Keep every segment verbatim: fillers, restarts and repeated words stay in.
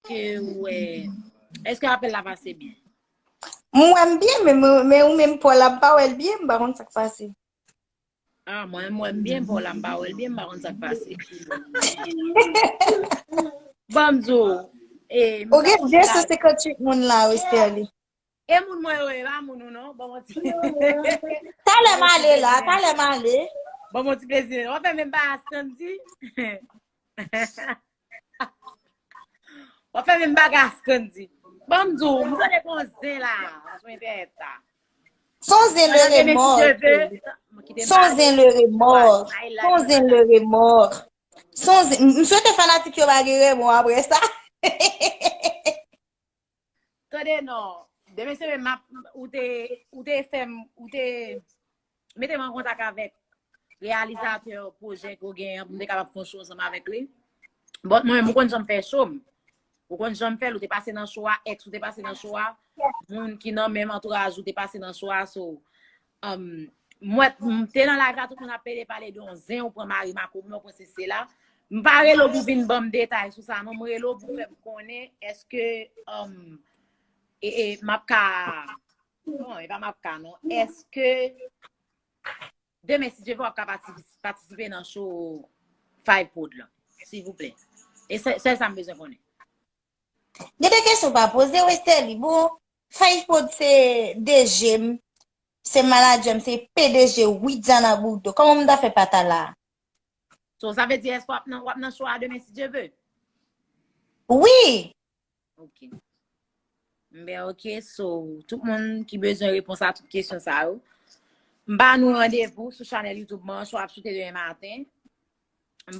Èske ou wè, èske apèl la pase byen? M wè m byen, men, men ou menm Paul ap pa wè l byen, m pa konn sa k pase. Ah, mwen, mwen byen Paul la, m pa wè l byen, m pa konn sa k pase. Bon, m di w, e, m Ou gen de san senkanntuit moun la, Westerlie. E moun mwen yo, e pa moun ou non. Bon, mwen ti. Talè m ale la, talè m ale. Bon, mwen ti plezi. W ap fè menm bagay Scandy. W ap fè menm bagay Scandy. Bon, m di w, m tande gon zen la sou entènèt la. Son zen le remò. Son zen le remò. Son zen le remò. Son zen, m swete fanatik yo pa gen remò apre sa. Tande non. Demen semenn m ap ou te ou te fè m ou te mete m an kontak avèk reyalizatè pwojè ke w genyen an pou m te kapab fè yon show ansanm avèk li. But mwen menm ou konn jan m fè show m. Ou konn jan m fè l, ou te pase nan show a, ex ou te pase nan show a, moun ki nan menm antouraj ou te pase nan show a, so um, mwen m te nan live la tout moun ap pede pale de yon zen ou pran mari makomè ou pran sesi la. M pa rele w pou vin ban m detay sou sa non, m rele w pou fè m konnen èske um, e, e, m ap ka non, e pa m ap ka non. Èske demen si Dye vle w ap ka patisipe nan show Five Pod lan, silvouplè? E sèl sa m bezwen konnen. Gen de kesyon pa poze Westerlie. Bon, Five Pod se DG m, se manadjè m, se PDG Widiana Bourdeau. Kòman m ta fè pa ta la? So, sa vle di èske w ap nan, w ap nan show a demen si Dye vle? Wi. Ok. Ben ok, so, tout moun ki bezwen repons a tout kesyon sa yo, m ba nou randevou sou chanèl YouTube mwen, show ap choute demen maten.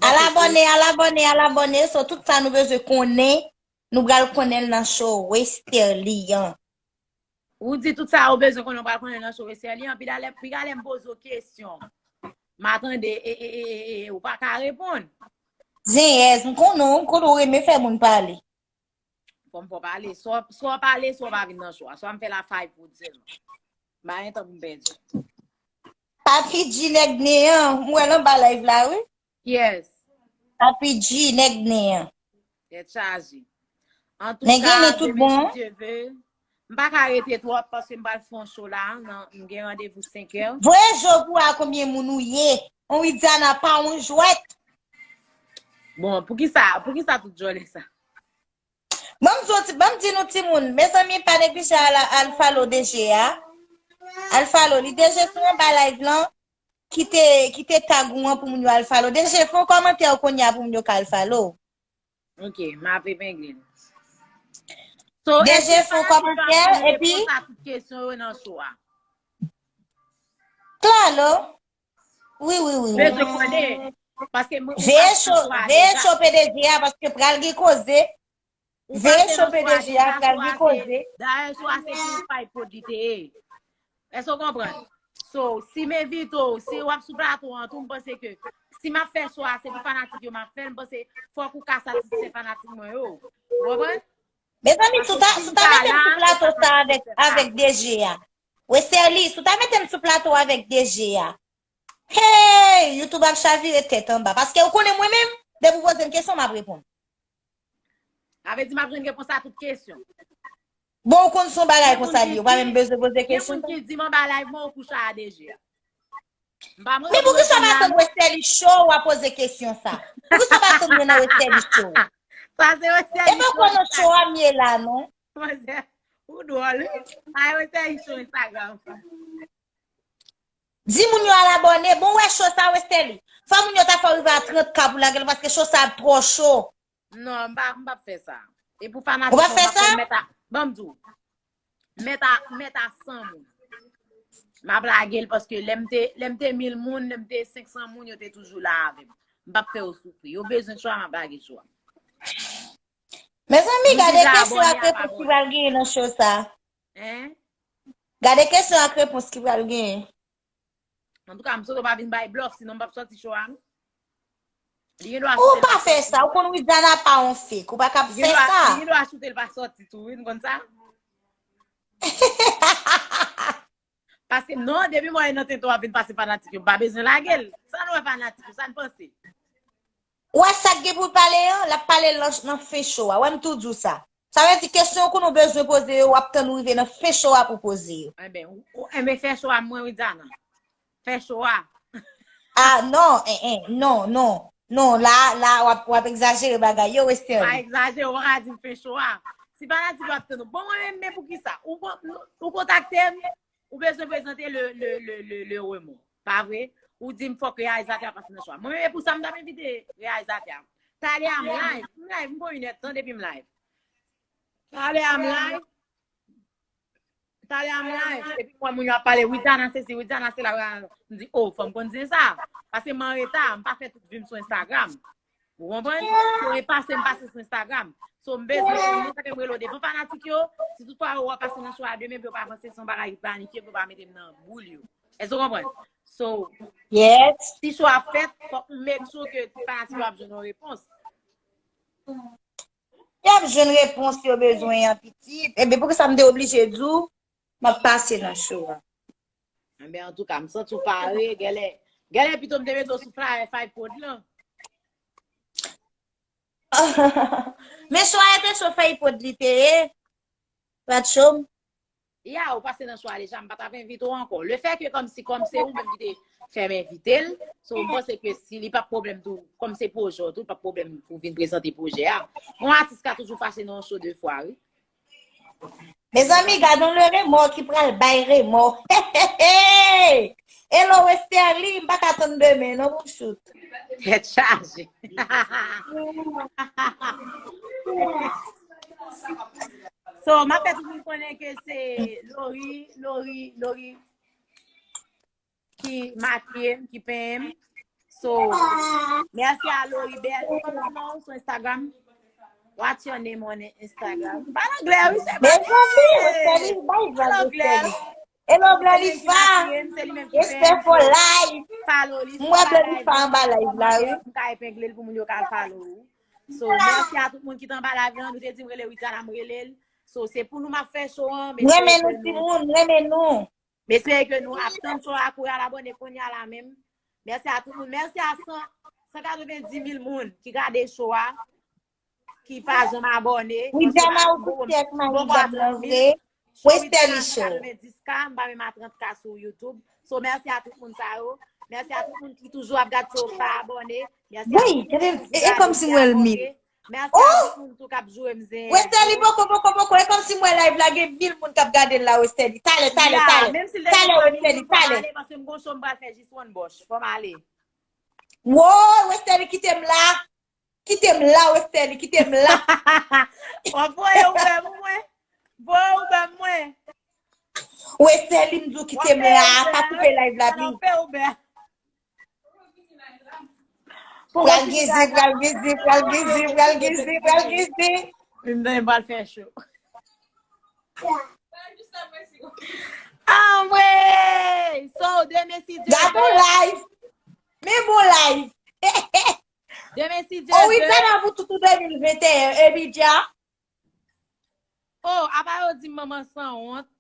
Al abòne, al abòne, al abòne, so tout sa nou bezwen konnen, nou pral konnen l nan show Westerlie an. Ou di tout sa ou bezwen konnen ou pral konnen nan show Westerlie an, pi talè, pi talè m poze w kesyon. M a tande, e, e, e, e, e, ou pa ka reponn. Zenyèz, m konnen, m konnen ou renmen fè moun pale. Fò m fè w pale. Swa, swa w pale, swa w pa vin nan show a. Swa m fè la Five Pod sèlman. M pa gen tan pou m pèdi. Papi G nèg nen an, m wè l anba live la, wi. Yes. Papi G nèg nen an. Tèt chaje. Antouka, demen si Dye vle, m pa ka rete twòp paske m pral fè yon show la, nan, m gen randevou senkè. Voye je w pou w a konbyen moun ou ye. On Widiana pa on jwèt. Bon, poukisa, poukisa tout djòlè sa? Ban m di w ti, ban m di nou timoun, mezanmi pa neglije al, al follow DG a. Al follow li. DG sou anba live lan, kite, kite tag ou an pou moun yo al follow. DG fè yon kòmantè kounye a pou moun yo ka al follow. Ok, m ap epengle l. So, DG fè yon kòmantè epi sa tout kesyon yo nan show a. Klalo. Wi, wi, wi. Bezwen konnen. Paske mwen veye cho, veye cho PDG a paske pral gen koze. Veye cho PDG a pral gen koze. Dayè show a se pou Five Pod li te ye. Èske w konprann? So, si m envite w, si w ap sou plato an tou, m panse ke si m ap fè show a, se pou fanatik yo m ap fè l, m panse fòk ou ka satisfè fanatik mwen yo. Ou konprann? Mezanmi, si w ta, si w ta mete m sou plato sa avèk, avèk DG a. Westerlie, si w ta mete m sou plato avèk DG a. Hey! YouTube ap chavire tèt anba. Paske ou konnen mwen menm, depi w poze m kesyon, m ap reponn. Sa vle di m ap jwenn repons a tout kesyon. Bon, ou konn se yon bagay konsa li ye, ou pa menm bezwen poze kesyon. Gen moun ki di m anba live mwen ou kouche a DG a. Men poukisa w pa tann Westerlie Show w a poze kesyon sa? Poukisa w pa tann mwen nan Westerlie Show? Sa se Westerlie Show. E pa konn nan show a m ye la non. Ou dwòl wi. Ay Westerlie Show Instagram. Di moun yo al abòne. Bon, ou wè show sa Westerlie? Fò moun yo ta fè w rive a trant K pou lage l paske show sa ap twò cho. Non, m pa, m p ap fè sa. E pou fanatik mwen, m ap fè mèt a, ban m di w. Mèt a, mèt a san moun. M ap lage l paske lè m te, lè m te mil moun, lè m te senk san moun, yo te toujou la avè m. M p ap fè yo soufri. Yo bezwen cho a, m ap lage cho a. Mezanmi, gade kesyon ak repons ki pral genyen nan show sa. Gade kesyon ak repons ki pral genyen. Antouka, m swete w pa vin bay blòf, sinon m p ap sòti show a non. Li gen dwa choute l pa sòti. Ou pa fè sa, ou konn Widiana pa yon fake, ou pa kab fè sa. Li gen dwa choute l pa sòti tou wi, nou konn sa. Paske non, depi m wè nan tenten w ap vin pase fanatik yo, m pa bezwen lage l. Sa nou wè fanatik yo, sa n panse? Ou wè sa k gen pou l pale an, l ap pale l nan, nan fen show a. Wè m tou di w sa. Sa vle di kesyon ke nou bezwen poze yo, w ap tann ou rive nan fen show a pou poze yo. Enben, ou, ou, enben fè show a mwen, Widiana. Fè show a. Ah, non, eh, eh, non, non. Non, la, la, w ap, w ap egzajere bagay yo, Westerlie. Pa egzajere, ou pa ka di m fè show a. Si fanatik yo ap tann ou. Bon, mwen menm, men poukisa? Ou, kon- ou kontakte m, ou bezwen prezante le, le, le, le, le remò. Pa vre? Ou di m fòk reyalizatè a pase nan show a. Mwen menm, e pou sa m t ap envite reyalizatè a. Talè a m live, m live, m gon inèdtan depi m live. Talè a m live. Talè a m live, epi m wè moun yo ap pale, Widiana sesi, Widiana sela, m di, oh, fò m konn zen sa. Paske m an reta, m pa fè tout vi m sou Instagram. Ou konprann? So, e pase m pase sou Instagram. So, m bezwen konn moun sa ke m rele w devan fanatik yo. Si toutfwa yo wè pase nan show a demen, pou yo pa panse se yon bagay ki planifye, pou yo pa mete m nan boul yo. Èske w konprann? So, Yes. si show a fèt, fòk m make sure ke fanatik yo ap jwenn yon repons. Y ap jwenn repons yo bezwen an, pitit. Ebyen, poukisa m te oblije di w m ap pase nan show a? Enben, antouka, m santi w pare. Genlè, genlè pito m te mete w sou flyer Faypod lan. Men show a te show Faypod li te ye. Patchom. Ya, ou pase nan show a deja, m pa t ap envite w ankò. Le fè ke kòmsi, kòm se ou menm ki te fè m envite l, so m panse ke si li p ap pwoblèm tou, kòm se pwojè w tou, li p ap pwoblèm pou vin prezante pwojè a. Yon atis ka toujou fache nan yon show de fwa, wi. Mezanmi, gad on le remò ki pral bay remò. Hello, Westerlie, m pa ka tann demen, non, pou m shoot. Tèt chaje. So, m ap fè tout moun konnen ke se Lori, Lori, Lori ki makiye m, ki penyen m. So, mèsi a Lori Bèl. Kòman w sou Instagram? What's your name on Instagram? Pale anglè, wi, se Mezanmi, Westerlie, bay vag, Westerlie. Hello, Blalifa. Respect for life. Mwen Blalifa anba live la, wi. M ka epengle l pou moun yo ka al follow ou. So, mèsi a tout moun ki t anba live lan. Nou te di m rele Widiana, m rele l. So, se pou nou m ap fè show an. M renmen nou, timoun. M renmen nou. M espere ke nou ap tann show a kouri al abòne kounye a la menm. Mèsi a tout moun. Mèsi a san, san katrevenndis mil moun ki gade show a, ki pa janm abòne. Widiana, ou tou fè ak Marie Gad lan vre. Westerlie Show. Katrevenndis K, m pa menm a trant K sou YouTube. So, mèsi a tout moun sa yo. Mèsi a tout moun ki toujou ap gad show, pa abòne. Mèsi a tout moun ki toujou gade, ki abòne. Mèsi a tout moun tou k ap joure m zen. Westerlie, poko, poko, poko. E kòmsi m wè live la gen mil moun k ap gade l la, Westerlie. Talè, talè, talè. Talè, Westerlie, talè. Paske m gon show m pral fè jis one bòch. Fò m ale. Woy, Westerlie, kite m la. Kite m la, Westerlie, kite m la. W ap voye Uber pou mwen? Voye Uber pou mwen. Westerlie, m di w kite m la, pa koupe live la, plis. Pral gen zen, pral gen zen, pral gen zen, pral gen zen, pral gen zen. M pral fè show. Anmwey! So, demen si Dye vle. Gad on live. Men bon live. Demen si Dye vle. Oh, wi, fè la pou tout de mil venteyen, Ebidia. Oh, apa yo di m manman sanwont.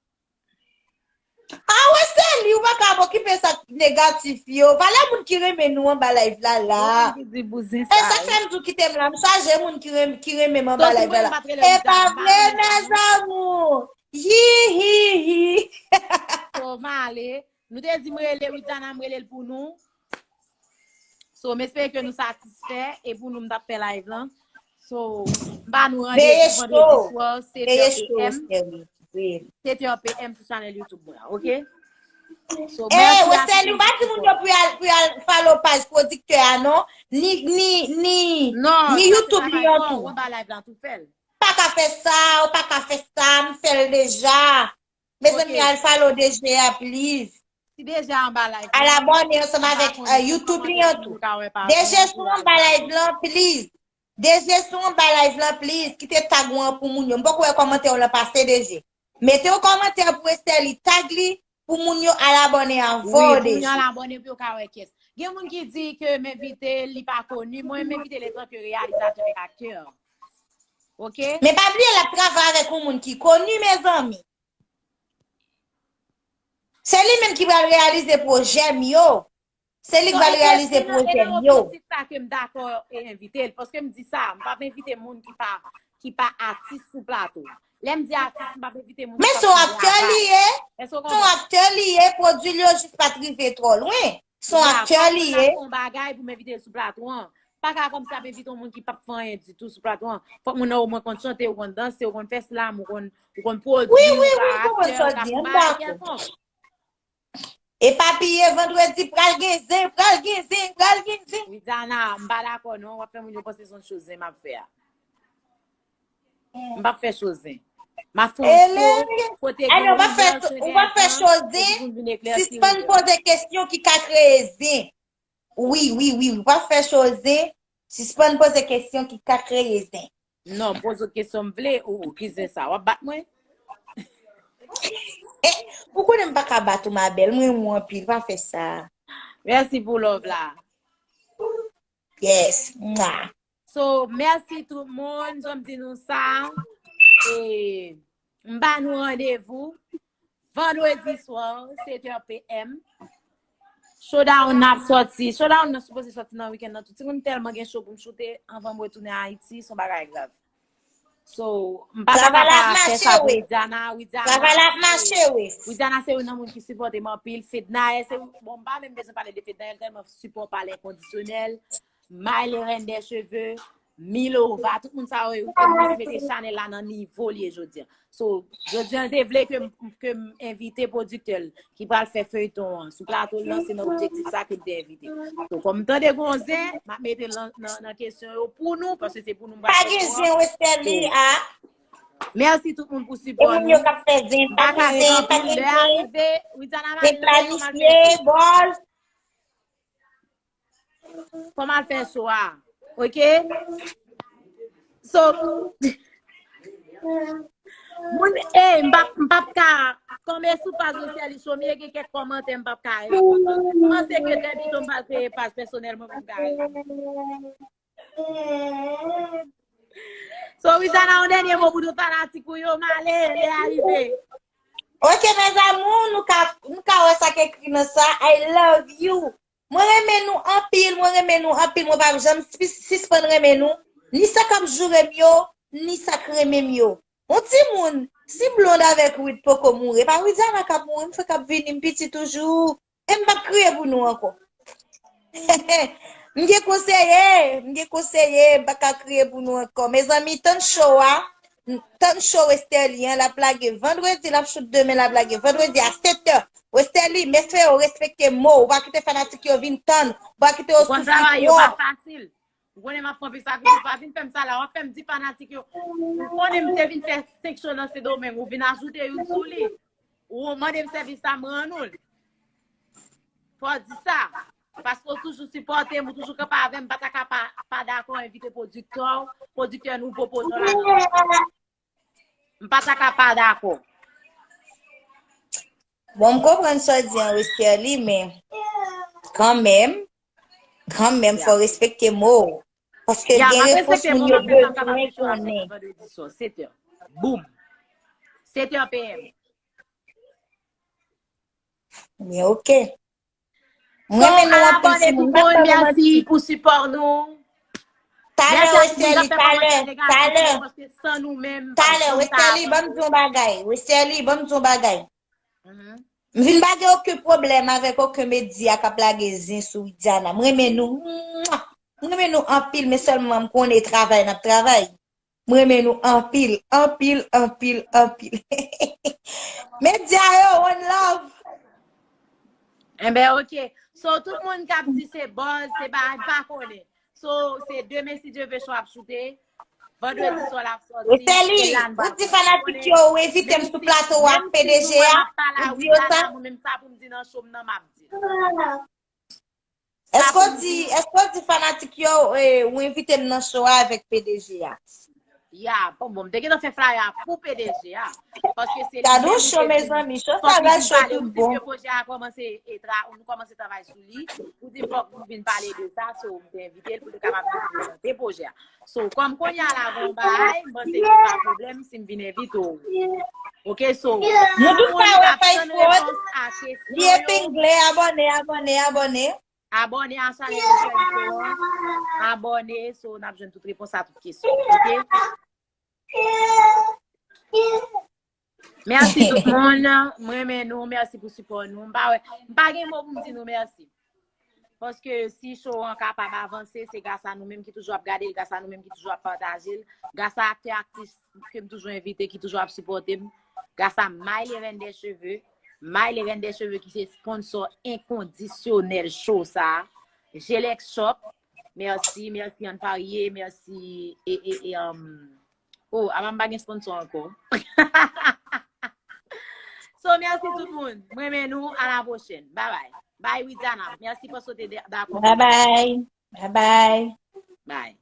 Ah, Westerlie, ou pa ka okipe sa k negatif yo. Valè moun ki renmen nou anba live la, la. Gon moun ki di bouzen sa. E sa k fè m di w kite m la. M chaje moun ki renmen, ki renmen m anba live la, la. E pa vre, mes amours. Hi, hi, hi. So, m ale. Nou te di m rele Widiana, m rele l pou nou. So, m espere ke nou satisfè e pou nou m t ap fè live lan. So, m ba nou randevou vandredi swa, sèt è P M. Sèt è P M sou chanèl YouTube mwen an, oke? So, mèsi a tout moun ki sipòte. Ou pa di moun yo pou y al, pou y al follow paj pwodiktè a, non? Ni, ni, ni, ni YouTube li an tou. Ou anba live lan tou, fè l. Pa ka fè sa, ou pa ka fè sa, m fè l deja. Mezanmi, al follow D G a, please. Si D G anba live lan, al abòne ansanm avèk, euh, YouTube li an tou. D G si w anba live lan, please. D G si w anba live lan, please. Kite tag ou an pou moun yo. M poko wè kòmantè w lan pase, D G. Mete yon kòmantè pou Westerlie, tag li pou moun yo al abòne avè w, D G. Wi, pou moun yo al abòne pou yo ka wè kiyès. Gen moun ki di ke m envite l, li pa koni. Mwen, m envite l antanke reyalizatè avèk aktè. Oke? Men pa bliye, l ap travay avèk yon moun ki koni, mezanmi. Se li menm ki pral reyalize pwojè m yo. Se li k va reyalize pwojè m yo. Sa ke m dakò e envite l. Paske m di sa, m p ap envite moun ki pa, ki pa atis sou plato. Lè m di atis, m p ap envite moun ki Men pa se yon aktè li ye. Se yon aktè li ye, pwodui l yo jis pa t rive twò lwen. Se yon aktè li ye. Yon bagay pou m envite l sou plato an. Pa ka kòmsi ap envite yon moun ki p ap fè anyen ditou sou plato an. Fòk moun nan omwen konn chante, ou konn danse, ou konn fè slam, ou konn, ou konn pwodui, ou ka aktè, ou ka fè bagay kèlkonk. Epapiye, vandredi pral gen zen, pral gen zen, pral gen zen. Widiana, m pa dakò non, w ap fè moun yo panse se yon cho zen m ap fè a. M p ap fè cho zen. M ap fè yon cho kote gen yon Ou p ap fè cho zen, sispann poze kesyon ki ka kreye zen. Wi, wi, wi, wi, w ap fè cho zen, sispann poze kesyon ki ka kreye zen. Non, poze kesyon m vle, ou ki zen sa, w ap bat mwen? Ou konnen m pa ka bat ou, ma belle, mwen renmen w anpil, pa fè sa. Mèsi pou love la. Yes. Mwa. So, mèsi tout moun, jan m di nou sa. E m ba nou randevou vandredi swa, sèt è p m. Showdown nan ap sòti. Showdown nan sipoze sòti nan wikenn nan tou. Timoun, tèlman gen show pou m choute anvan m retounen Ayiti, se yon bagay grav. So, m pa ta ka pa fè sa pou Widiana. Widiana, Travay la ap mache, wi. Widiana se youn nan moun ki sipòte m anpil. Fednaelle, se, bon, m pa menm bezwen pale de Fednaelle, tèlman sipò pa l enkondisyonèl. Maïleren des cheveux, Milova, tout moun sa yo, yo mete chanèl la nan nivo l ye jodi a. So, jodi a, m te vle ke m, ke m envite pwodiktè l ki pral fè feyton an sou plato l lan, se nan objektif sa ke m te envite. So, kòm m tande gon zen, m ap mete l nan, nan, nan kesyon yo pou nou, paske se pou nou m pral fè feyton an. Pa gen zen Westerlie a. Mèsi tout moun pou sipò nou. E moun yo k ap fè zen, pa gen zen, pa gen zen. Lè a rive, Widiana Marie, kòman l fè? Bòz. Kòman l fè cho a? Ok? So, moun, ey, m p ap, m p ap ka, kòm e sou paj Westerlie Show m ye, gen kèk kòmantè m p ap ka reponn. M panse ke trè byento m pral kreye paj pèsonèl mwen pou m ka reponn. So, Widiana, yon dènye mo pou tout fanatik ou yo, m ale, lè a rive. Ok, mes amours, nou ka, nou ka wè sa k ekri nan sa, I love you. Mwen renmen nou anpil, mwen renmen nou anpil, mwen p ap janm sispann renmen nou. Ni sa k ap joure m yo, ni sa k renmen m yo. Yon timoun, si Blonde avèk Wid poko mouri, e pa Widiana k ap mouri, m fèk ap vini, m piti toujou. E m p ap kriye pou nou ankò. M gen konseye, m gen konseye, m pa ka kriye pou nou ankò. Mezanmi, tann show a, tann show Westerlie an, l ap lage vandredi, l ap choute demen, l ap lage vandredi a sèt è. Westerlie, mesye yo, respekte mo, ou pa kite fanatik yo vin tann, ou pa kite yo soufri twòp. Ou konnen m ap fè anpil sakrifis, pa vin fè m sa la, w ap fè m di fanatik yo, ou konnen m te vin fè senk show nan Sendomeng, ou vin ajoute youn sou li. Ou mande m sèvis sa, m rann ou l. Fò w di sa. Paske w toujou sipòte m, ou toujou kanpe avè m, m pa ta ka pa, pa dakò envite pwodiktè w, pwodiktè nou pwopoze w ladan. M pa ta ka pa dakò. Bon, m konprann sa w di an, Westerlie, men kanmenm, kanmenm, fò w respekte mo w. Paske gen refrans moun yo bezwen konnen. Boum. Sèt è p m. Men ok. Mwen renmen nou anpil, timoun, m pa fè manti. Mèsi pou sipò nou. Talè, Westerlie, talè, talè. Talè, Westerlie, ban m di yon bagay. Westerlie, ban m di yon bagay. M vin pa gen okenn pwoblèm avèk okenn medya k ap lage zen sou Widiana. M renmen nou. Mwa! M renmen nou anpil, men sèlman m konnen travay n ap travay. M renmen nou anpil, anpil, anpil, anpil. Medya yo, one love. Enben, ok. So, tout moun k ap di se buzz, se bagay, m pa konnen. So, se demen, si Dye vle, show ap choute. Vandredi swa l ap sòti. Westerlie, ou di fanatik yo, ou envite m sou plato a ak P D G a, ou di yo sa? Mwen menm sa pou m di nan show m nan, m ap di. Èske w di, èske w di fanatik yo, eh, ou envite m nan show a avèk P D G a? Ya, bon, bon, m te gentan fè flyer a pou P D G a. Paske se li menm. Gade yon show, mezanmi, show sa va cho tout bon. Pwojè a kòmanse, e tra-, nou kòmanse travay sou li. Ou di fòk nou vin pale de sa, so m te envite l pou l te kapab vin prezante pwojè a. So, kòm kounye a la gon bagay, m panse ke pa pwoblèm si m vin envite w. Ok, so, nou tout ka wè fèy fwod, li epengle, abòne, abòne, abòne. Abòne a chanèl Michel Nico an. Abòne, so n ap jwenn tout repons a tout kesyon. Ok? Mèsi tout moun. Mwen renmen nou. Mèsi pou sipò nou. M pa wè, m pa gen mo pou m di nou mèsi. Paske si show an kapab avanse, se gras a nou menm ki toujou ap gade l, gras a nou menm ki toujou ap pataje l, gras a aktè, aktris ke m toujou envite, ki toujou ap sipòte m, gras a My Levende Cheveux, My Levende Cheveux ki se sponsò enkondisyonèl show sa a. Jelex Shop, mèsi, mèsi Ann Parye, mèsi e, e, e, um, oh, apa m pa gen sponsò ankò. So, mèsi tout moun. Mwen renmen nou, a la pwochèn. Bye bye. Bye, Widiana. Mèsi paske w te de- dakò. Bye bye. Bye bye. Bye.